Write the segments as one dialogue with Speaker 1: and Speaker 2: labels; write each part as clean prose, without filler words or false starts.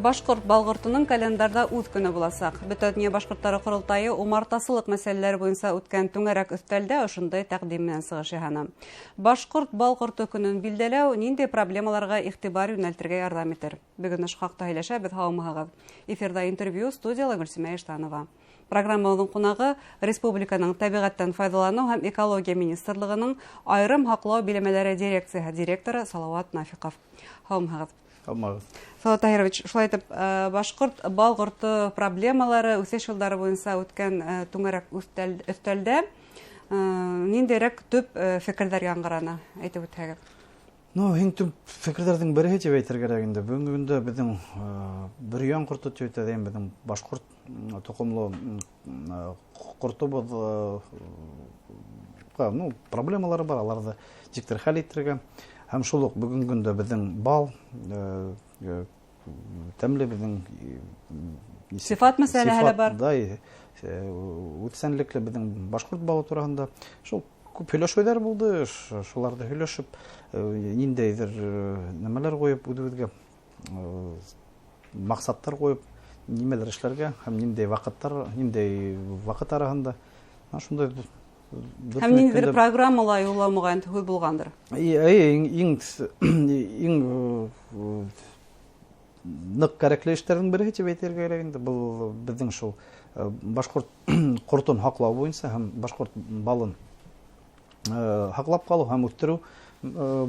Speaker 1: Башҡорт бал ҡортоноң календарҙа үҙ көнө буласаҡ. Бөтә донъя башҡорттары ҡоролтайы умартасылыҡ мәсьәләләре буйынса үткән түңәрәк өҫтәлдә ошондай тәҡдим менән сығыш яһаны. Башҡорт бал ҡорто көнөн билдәләү ниндәй проблемаларға иғтибар йүнәлтергә ярҙам итер? Бөгөн ошо хаҡта һөйләшәбеҙ, һаумыһығыҙ. Эфирҙа интервью, студияла Гөлсимә Иштанова. Программабыҙҙың ҡунағы республиканың тәбиғәттән файҙаланыу һәм экология министрлығының айырым һаҡлау биләмәләре дирекцияһы директоры Салауат Нафиҡов. Һаумыһығыҙ.
Speaker 2: Һаумыһығыҙ.
Speaker 1: Салауат Таһирович, шулай итеп, башҡорт бал ҡорто проблемалары үҫеш юлдары буйынса үткән түңәрәк өҫтәлдә ниндәйерәк төп фекерҙәр яңғыраны, әйтеп үтһәгеҙ?
Speaker 2: Ну, иң төп фекерҙәрҙең береһе тип әйтергә кәрәк инде. Бөгөнгө көндә беҙҙең бөрйән ҡорто тип әйтәйем, беҙҙең башҡорт тоҡомло ҡортобоҙ, ну, проблемалары бар, аларҙы нисектер хәл итергә. Һәм шул уҡ бөгөнгө көндә беҙҙең бал, тәмле беҙҙең,
Speaker 1: сифат мәсьәләһе лә бар.
Speaker 2: Да, үҙсәнлекле беҙҙең башҡорт балы тураһында шул күп һөйләшеүҙәр булды, шуларҙы һөйләшеп, ниндәйҙер нәмәләр ҡуйып, үҙебеҙгә маҡсаттар ҡуйып, нимәләр эшләргә һәм ниндәй ваҡыттар, ниндәй ваҡыт араһында. Ана шундай
Speaker 1: Һәм ниндәйҙер программала юллау моғайын һүҙ булғандыр.
Speaker 2: Эйе, иң ныҡ кәрәкле эштәрҙең береһе тип әйтергә кәрәк инде. Был беҙҙең шул башҡорт ҡортон һаҡлау буйынса һәм башҡорт балын һаҡлап ҡалыу һәм үҫтереү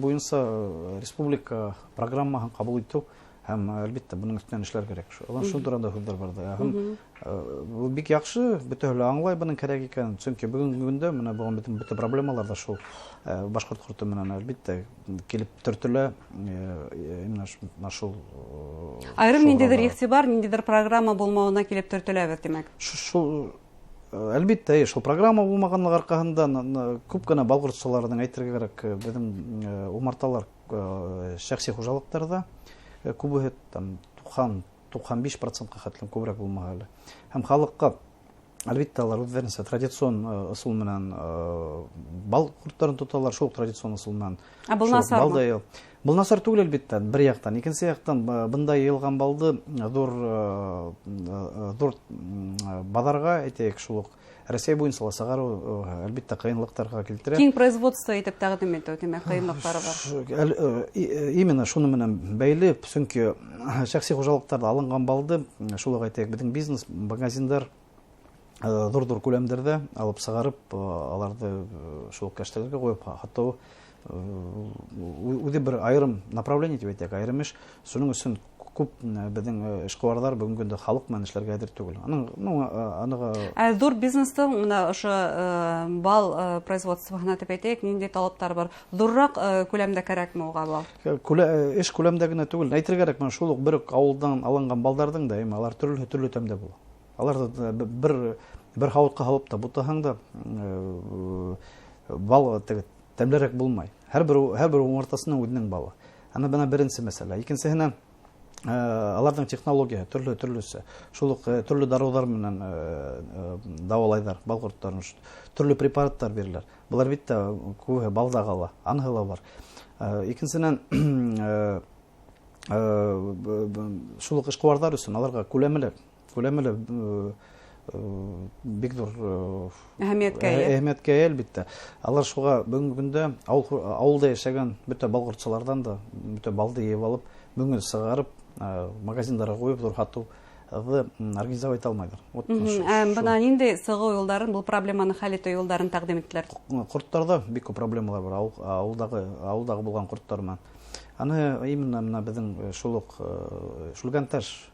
Speaker 2: буйынса республика программаһын ҡабул итеү һәм, әлбиттә, бының өҫтөнән эшләр кәрәк. Шул тураһында һүҙҙәр барҙы. Һәм был бик яҡшы, бөтәһе лә аңлай бының кәрәк икәнен. Сөнки бөгөнгө көндә менә бөгөн бөтә проблемалар ҙа шул башҡорт ҡорто менән, әлбиттә, килеп төртөлә, именно менә шул,
Speaker 1: Айырым
Speaker 2: шул
Speaker 1: ниндәйҙер
Speaker 2: ғана.
Speaker 1: иғтибар, ниндәйҙер программа булмауына килеп төртөләбеҙ, тимәк.
Speaker 2: Шул, әлбиттә, шул программа булмағанлыҡ арҡаһында күп кенә бал ҡортсоларҙың, әйтергә кәрәк, беҙҙең умарталар, шәхси хужалыҡтарҙа, күбеһе там туҡһан биш процентҡа хәтлем күберәк булмаһа әле. Һәм халыҡҡа, әлбиттә, алар үҙҙәренсә традицион ысул менән бал ҡорттарын тоталар, шул традицион ысул менән.
Speaker 1: Ә был
Speaker 2: Шул
Speaker 1: насармы?
Speaker 2: бал да йыл. Был насар түгел, әлбиттә, бер яҡтан. Икенсе яҡтан, бында йыйылған балды ҙур баҙарға, әйтәйек, шул уҡ Рәсәй буйынса ла сығарыу, әлбиттә, ҡыйынлыҡтарға килтерә.
Speaker 1: Киң производство итеп тәҡдим итеү, тимәк, ҡыйынлыҡтары бар.
Speaker 2: Именно шуны менән бәйле, сөнки шәхси хужалыҡтарҙа алынған балды, шул уҡ әйтәйек, беҙҙең бизнес, магазиндар, ҙур-ҙур күләмдәрҙә алып сығарып, аларҙы шул уҡ кәштәләргә ҡуйып һатыу, үҙе бер айырым направление тип әйтәйек, айырым эш. Шуның өсөн күп беҙҙең эшҡыуарҙар бөгөнгө көндә халыҡ менән эшләргә әҙер түгел. Аның, ну, аныға
Speaker 1: Ә ҙур бизнестың мына ошо бал производствоһына тип әйтәйек, ниндәй талаптар бар? Ҙурыраҡ күләмдә кәрәкме уға бал?
Speaker 2: Эш күләмдә генә түгел. Әйтергә кәрәк, менә шул уҡ бер үк ауылдан алынған балдарҙың да, эме, алар төрлө төрлө тәмдә була. Аларҙы бер һауытҡа һалып та бутаһаң да, бал теге тәмлерәк булмай. Һәр бер умартасының үҙенең балы. Ана бына беренсе мәсьәлә. Икенсеһенән, аларҙың технологияһы төрлө төрлөсә. Шул уҡ төрлө дарыуҙар менән дауалайҙар бал ҡорттарын, төрлө препараттар биреләр. Былар бит тә күбеһе балда ҡала, аныһы ла бар. Икенсенән, шул уҡ эшҡыуарҙар өсөн аларға күләме лә бик ҙур
Speaker 1: Әһәмиәткә эйә.
Speaker 2: әһәмиәткә эйә, әлбиттә. Алар шуға бөгөнгө көндә ауылда йәшәгән бөтә бал ҡортсоларҙан да бөтә балды йыйып алып, бөгөн сығарып, магазиндарға ҡуйып ҙур һатыуҙы организовать итә алмайҙар. Вот
Speaker 1: Бына ниндәй сығыу юлдарын, был проблеманы хәл итеү юлдарын тәҡдим иттеләр?
Speaker 2: Ҡорттарҙа бик күп проблемалар бар, ауылдағы булған ҡорттар менән. Аны именно мына беҙҙең шул уҡ Шүлгәнташ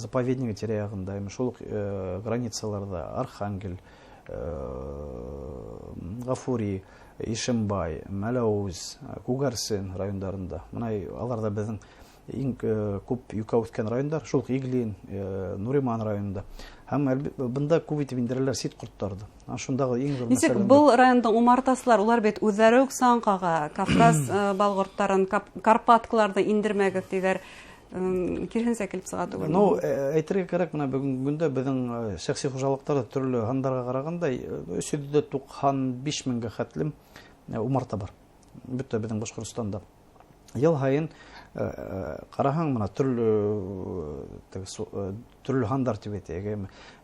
Speaker 2: заповеднигы тирә-яғында, именно шул уҡ границаларҙа Архангел, Ғафури, Ишембай, Мәләүез, Күгәрсен райондарында. Мына аларҙа беҙҙең иң күп йүкә үҫкән райондар, шул уҡ Иглин, Нуриман районында. Һәм бында күп итеп индерәләр сит ҡорттарҙы. Ана шундағы иң ҙур
Speaker 1: Нисек
Speaker 2: мәсьәлә
Speaker 1: был райондың умартасылар, улар бит үҙҙәре үк саң ҡаға, Кавказ бал ҡорттарын, Карпаткаларҙы индермәгеҙ тиҙәр. Киреһенсә килеп сыға түгел.
Speaker 2: Әйтергә кәрәк, мына бөгөнгө көндә беҙҙең шәхси хужалыҡтарҙа төрлө һандарға ҡарағанда, өс йөҙ ҙә туҡһан биш меңгә хәтлем умарта бар. Бөтә беҙҙең Башҡортостанда. Йыл һайын Ҡараһаң, бына төрлө һандар тип әйтәйек.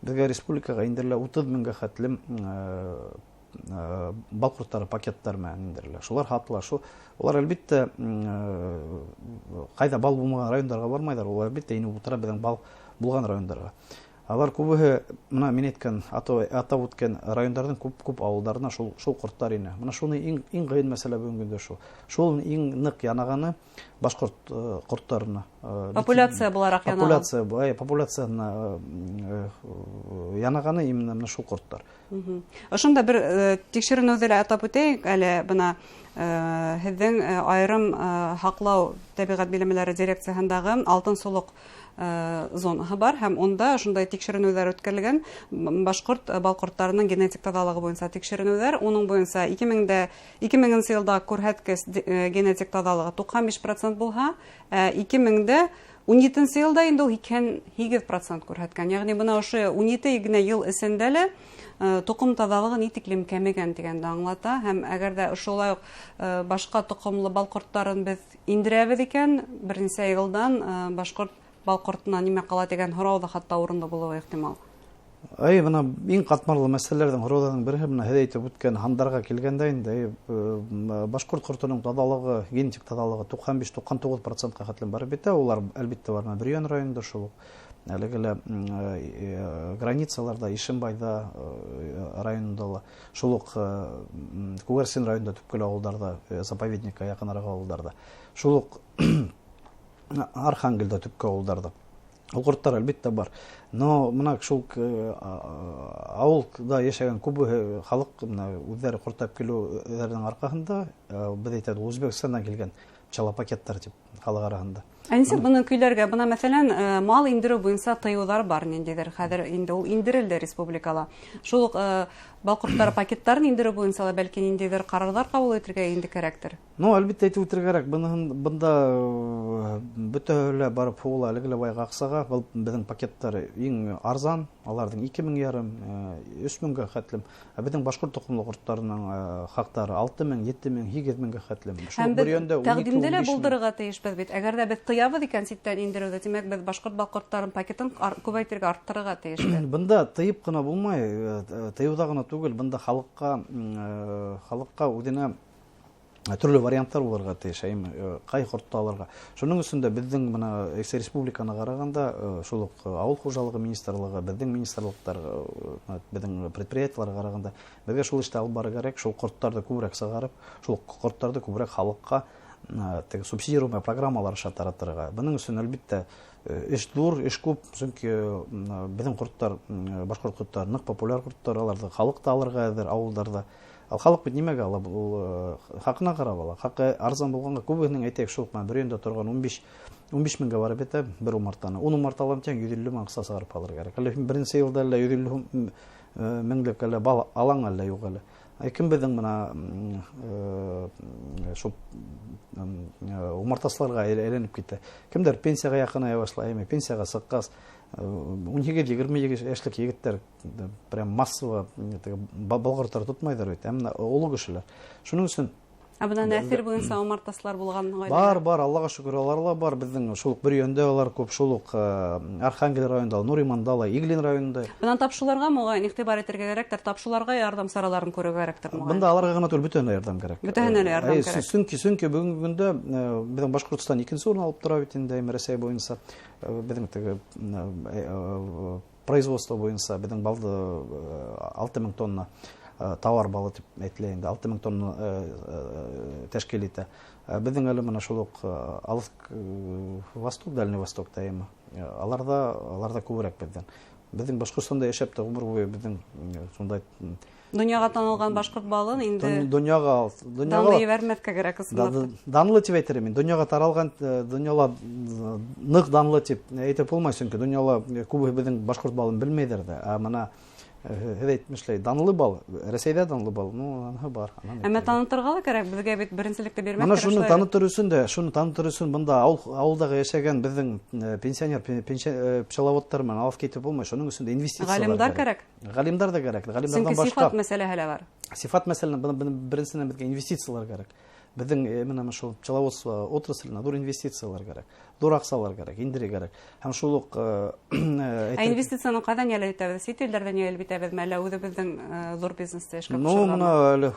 Speaker 2: Беҙгә республикаға индерелә 30 меңгә хәтлем бал ҡорттары пакеттар менән индерелә. Шулар һатыла. Улар әлбиттә ҡайҙа бал булмаған райондарға бармайҙар, улар әлбиттә инеп ултыра беҙҙең бал булған райондарға. Алар күбеһе бына мин әйткән, атап үткән райондарҙың күп-күп ауылдарына шул ҡорттар инә. Бына шуны иң ҡыйын мәсьәлә бөгөнгө көндә шул. Шул иң ныҡ янағаны башҡорт ҡорттарына.
Speaker 1: Популяция булараҡ янаған.
Speaker 2: Популяция, популяцияһына янағаны именно бына шул ҡорттар.
Speaker 1: Ошонда бер тикшеренеүҙе лә атап үтәйек әле, бына һеҙҙең айырым һаҡлау тәбиғәт биләмәләре дирекцияһындағы Алтын Солоҡ зонаһы бар, һәм унда ошондай тикшеренеүҙәр үткәрелгән, башҡорт бал ҡорттарының генетик таҙалығы буйынса тикшеренеүҙәр. Уның буйынса ике меңенсе йылда күрһәткес генетик таҙалығы туҡһан биш процент булһа, ике мең дә ун етенсе йылда инде ул һикһән һигеҙ процент күрһәткән. Йәғни бына ошо ун ете генә йыл эсендә лә тоҡом таҙалығы ни тиклем кәмегән тигәнде аңлата. Һәм әгәр ҙә ошолай уҡ башҡа тоҡомло бал ҡорттарын беҙ индерәбеҙ икән, бер нисә йылдан башҡорт бал ҡортона нимә ҡала тигән һорау ҙа хатта урынлы булыуы ихтимал.
Speaker 2: Ай, бына иң ҡатмарлы мәсьәләләрҙең, һорауҙарҙың береһе бына һеҙ әйтеп үткән һандарға килгәндә инде, башҡорт ҡортоноң таҙалығы, генетик таҙалығы туҡһан биш, туҡһан туғыҙ процентҡа хәтлем барып етә. Улар әлбиттә бар, бына Бөрйән районында шул уҡ. Әлеге лә границаларҙа, Ишембайҙа районында ла, шул уҡ Күгәрсен районында төпкөл ауылдарҙа, заповедникка яҡыныраҡ ауылдарҙа, шул уҡ Архангелдә төпкө ауылдарҙа. Ул ҡорттар әлбиттә бар. Но бына шул ауылда йәшәгән күбеһе халыҡ бына үҙҙәре ҡорттап килеүҙәренең арҡаһында, беҙ әйтәбеҙ, Үзбәкстандан килгән пчелопакеттар тип халыҡ араһында.
Speaker 1: Ә нисек быны көйләргә? Бына мәҫәлән, мал индереү буйынса тыйыуҙар бар ниндәйҙер. Хәҙер инде ул индерелде республикала. Шул уҡ бал ҡорттары пакеттарын индереү буйынса ла бәлки ниндәйҙер ҡарарҙар ҡабул итергә инде кәрәктер.
Speaker 2: Әлбиттә әйтеп үтергә кәрәк. Бында бөтәһе лә барып һуғыла әлеге лә байға аҡсаға. Был беҙҙең пакеттар иң арзан, аларҙың ике мең ярым, өс меңгә хәтлем. Ә беҙҙең башҡорт тоҡомло ҡорттарының хаҡтары алты мең, ете мең, һигеҙ меңгә хәтлем. Шул
Speaker 1: Һәм
Speaker 2: бер
Speaker 1: беҙ
Speaker 2: йөндә ун ике,
Speaker 1: тәҡдимде лә
Speaker 2: ун биш мең.
Speaker 1: булдырырға тейешбеҙ бит. Әгәр ҙә беҙ тыябыҙ икән ситтән индереүҙе, тимәк, беҙ башҡорт бал ҡорттарын пакетын күбәйтергә, арттырырға тейешбеҙ.
Speaker 2: Бында тыйып ҡына булмай, тыйыуҙа ғына түгел, бында халыҡҡа үҙенә төрлө варианттар булырға тейеш, әйме, ҡай ҡортто алырға. Шуның өсөн дә беҙҙең бына республиканы ҡарағанда, шул уҡ ауыл хужалығы министрлығы, беҙҙең министрлыҡтар, беҙҙең предприятиеларға ҡарағанда беҙгә шул эште алып барырға кәрәк, шул ҡорттарҙы күберәк сығарып, шул ҡорттарҙы күберәк халыҡҡа теге субсидируемый программалар аша таратырға. Бының өсөн әлбиттә эш ҙур, эш күп, сөнки беҙҙең ҡорттар, башҡорт ҡорттары ныҡ популяр ҡорттар, аларҙы халыҡ та алырға әҙер ауылдарҙа. Ал халыҡ бит нимәгә ала? Ул хаҡына ҡарап ала. Хаҡы арзан булғанға күбеһенең, әйтәйек, шул уҡ бер йөндә торған ун биш меңгә барып етә бер умартаны. Ун умарта алам тиһәң, йөҙ илле мең аҡса сығарып алыр кәрәк. Әле һин беренсе йылда әллә йөҙ илле меңлек әллә бал алаң әллә юҡ әле. Ә кем беҙҙең бына шул умартасыларға әйләнеп китә. Кемдер пенсияға яҡыная башлай, әйме, пенсияға сыҡҡас ун һигеҙ, егерме йәшлек егеттәр прям массово теге бал ҡорттары тотмайҙар бит, ә бына оло кешеләр. Шуның өсөн
Speaker 1: Ә бына нәҫел буйынса умартасылар булған ғаиләләр?
Speaker 2: Бар, бар, Аллаға шөкөр, алар ла бар. Беҙҙең шул уҡ Бөрйәндә алар күп, шул уҡ Архангел районында, Нуриманда ла, Иглин районында.
Speaker 1: Бынан тапшыларға моғайын иғтибар итергә кәрәктер, тапшыларға ярҙам сараларын күрергә кәрәктер моғайын.
Speaker 2: Бында аларға ғына түгел, бөтәһенә ярҙам кәрәк.
Speaker 1: Бөтәһенә лә ярҙам кәрәк.
Speaker 2: Сөнки бөгөнгө көндә беҙҙең Башҡортостан икенсе урын алып тора бит инде, Рәсәй буйынса. Беҙҙең теге производство буйынса беҙҙең балды алты мең тонна тауар балы тип әйтелә инде, алты мең тонна тәшкил итә. Беҙҙең әле бына шул уҡ алыҫ Восток, Дальний Восток тайымы. Аларҙа күберәк беҙҙән. Беҙҙең Башҡортостанда йәшәп тә ғүмер буйы беҙҙең шундай
Speaker 1: Донъяға танылған башҡорт балын инде
Speaker 2: донъяға
Speaker 1: данлы ебәрмәҫкә кәрәк, ысынлап та.
Speaker 2: Данлы тип әйтер мин. Донъяға таралған, донъяла ныҡ данлы тип әйтеп булмай, сөнки донъяла күбеһе беҙҙең башҡорт балын белмәйҙәр ҙә. Ә бына һеҙ әйтмешләй, данлы бал, Рәсәйҙә данлы бал, аныһы бар, анан
Speaker 1: Әммә
Speaker 2: әйтәйек.
Speaker 1: танытырға ла кәрәк, беҙгә бит беренселекте бирмәҫ
Speaker 2: Мына
Speaker 1: кәрәк
Speaker 2: шуны
Speaker 1: шулай.
Speaker 2: танытыр өсөн дә, шуны танытыр өсөн бында ауылдағы йәшәгән беҙҙең пенсионер, пчеловодтар менән алып китеп булмай, шуның өсөн дә инвестициялар
Speaker 1: Ғалимдар
Speaker 2: кәрәк.
Speaker 1: кәрәк.
Speaker 2: Ғалимдар да кәрәк. Ғалимдарҙан
Speaker 1: Сөнки
Speaker 2: башҡа
Speaker 1: сифат мәсьәләһе лә бар.
Speaker 2: Сифат мәсьәләһе, бына беренсенән беҙгә инвестициялар кәрәк. Беҙҙең менән шул пчеловодство отраслына ҙур инвестициялар кәрәк, ҙур аҡсалар кәрәк, индерергә кәрәк. Һәм шул уҡ
Speaker 1: Ә инвестицияны ҡайҙан йәлеп итәбеҙ? Сит илдәрҙән йәлеп итәбеҙме, әллә үҙебеҙҙең ҙур бизнесты эшкә
Speaker 2: Ну,
Speaker 1: ҡушырғамы?
Speaker 2: Мына әле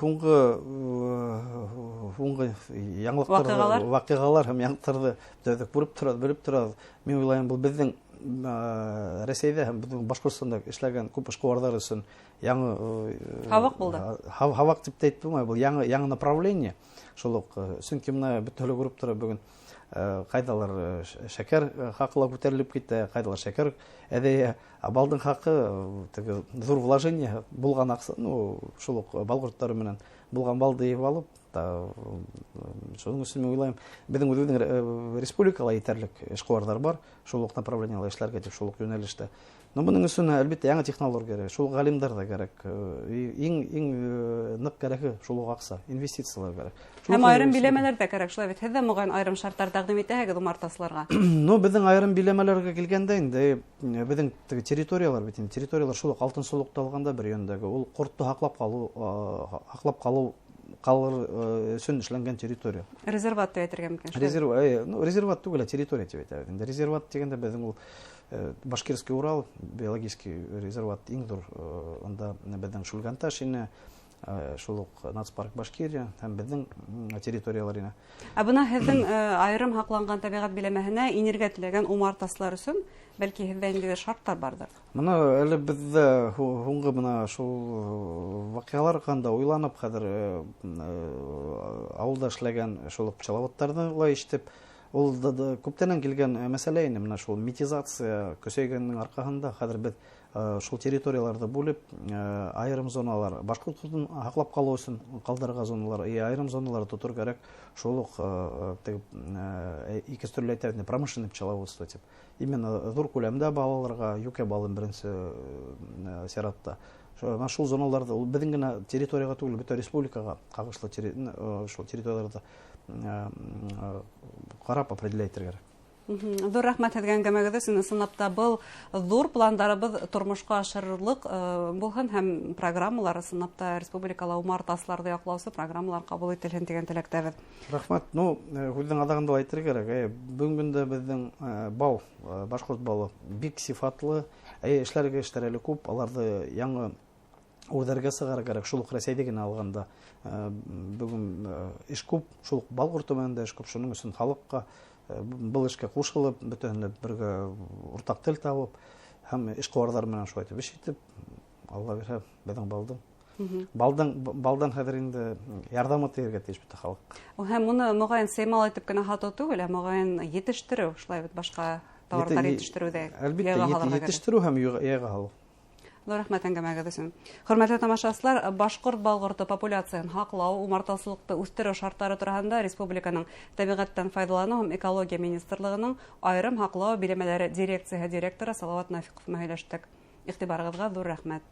Speaker 2: һуңғы яңылыҡтарҙы,
Speaker 1: Ваҡиғалар?
Speaker 2: ваҡиғалар һәм яңылыҡтарҙы беҙ күреп торабыҙ, белеп торабыҙ. Мин уйлайым, был беҙҙең Рәсәйҙә һәм беҙҙең Башҡортостанда эшләгән күп эшҡыуарҙар өсөн яңы,
Speaker 1: Һабаҡ булды.
Speaker 2: Һабаҡ тип тә әйтеп булмай, был яңы направление. Шул уҡ, сөнки мына бөтәһе лә күреп тора бөгөн, ҡайҙалыр шәкәр хаҡы ла күтәрелеп китә, ҡайҙалыр шәкәр әҙәйә, ә балдың хаҡы, теге ҙур вложение булған аҡса, ну, шул уҡ бал ҡорттары менән булған балды йыйып алып, та, шуның өсөн мин уйлайым, беҙҙең үҙебеҙҙең республикала етерлек эшҡыуарҙар бар, шул уҡ направлениела эшләргә тип, шул уҡ йүнәлештә. Но бының өсөн, әлбиттә, яңы технология кәрәк, шул ғалимдар ҙа кәрәк, иң ныҡ кәрәге шул уҡ аҡса, инвестициялар кәрәк. Шул
Speaker 1: Һәм
Speaker 2: уҡ
Speaker 1: айырым
Speaker 2: инвестиция.
Speaker 1: биләмәләр ҙә кәрәк, шулай бит. Һеҙ ҙә моғайын айырым шарттар тәҡдим итәһегеҙ умартасыларға?
Speaker 2: Ну, беҙҙең айырым биләмәләргә килгәндә инде, беҙҙең теге территориялар бит инде, территориялар шул уҡ алтын сулыҡты алғанда бер йөндәге, ул ҡортто һаҡлап ҡалыу ҡалыр өсөн эшләнгән территория.
Speaker 1: Резерват тип әйтергә мөмкин, шулай?
Speaker 2: Ну, резерват түгел, ә территория тип әйтәбеҙ. Инде резерват тигәндә беҙҙең ул Башкирский Урал, биологический резерват иң ҙур, унда беҙҙең Шүлгәнташ ине, шул уҡ Нацпарк Башкирия һәм беҙҙең территориялар ине.
Speaker 1: Ә бына һеҙҙең айырым һаҡланған тәбиғәт биләмәһенә инергә теләгән умартасылар өсөн бәлки һеҙҙә ниндәйҙер шарттар барҙыр?
Speaker 2: Бына әле беҙҙә һуңғы бына шул ваҡиғалар хаҡында уйланып, хәҙер ауылда эшләгән шул уҡ пчеловодтарҙы ла ишетеп, ул да күптәнән килгән мәсьәлә ине, бына шул метизация көсәйгәненең арҡаһында хәҙер беҙ шул территорияларҙы бүлеп, айырым зоналар, башҡорт ҡортон һаҡлап ҡалыу өсөн ҡалдырға зоналар, и айырым зоналар тотор кәрәк, шул уҡ теге ике төрлө әйтәбеҙ инде, промышленный пчеловодство тип. Именно ҙур күләмдә бал алырға, йүкә балын беренсе сиратта. Бына шул зоналарҙы, ул беҙҙең генә территорияға түгел, бөтә республикаға ҡағышлы шул территорияларҙы ҡарап определять итергә кәрәк.
Speaker 1: Ҙур рәхмәт һеҙгә әңгәмәгеҙ өсөн. Ысынлап та был ҙур пландарыбыҙ тормошҡа ашырырлыҡ булһын һәм программалар ысынлап та республикала умартасыларҙы яҡлаусы программалар ҡабул ителһен тигән теләктәбеҙ.
Speaker 2: Рәхмәт. Һүҙҙең аҙағында ла әйтергә кәрәк. Бөгөнгө көндә беҙҙең бал, башҡорт балы бик сифатлы. Эшләргә эштәр әле күп, аларҙы яңы үрҙәргә сығарыр кәрәк. Шул уҡ Рәсәйҙе генә алғанда бөгөн эш күп, шул уҡ бал ҡорто менән дә эш күп. Шуның өсөн халыҡҡа был эшкә ҡушылып, бөтәһен дә бергә уртаҡ тел табып һәм эшҡыуарҙар менән шулай итеп эш итеп, Алла бирһә, беҙҙең балдан хәҙер инде ярҙам итергә тейеш бөтә халыҡ.
Speaker 1: Һәм уны моғайын сеймал итеп кенә һатыу түгел, ә моғайын етештереү, шулай бит, башҡа тауарҙар етештереүҙә
Speaker 2: Әлбиттә,
Speaker 1: яйға һалырға кәрәк.
Speaker 2: етештереү һәм яйға һалыу.
Speaker 1: Ҙур рәхмәт әңгәмәгеҙ өсөн. Хөрмәтле тамашасылар, башҡорт бал ҡорто популяцияһын һаҡлау, умартасылыҡты үҫтереү шарттары тураһында республиканың тәбиғәттән файҙаланыу һәм экология министрлығының айырым һаҡлау биләмәләре дирекцияһы директоры Салауат Нафиҡов менән һөйләштек. Иғтибарығыҙға ҙур рәхмәт.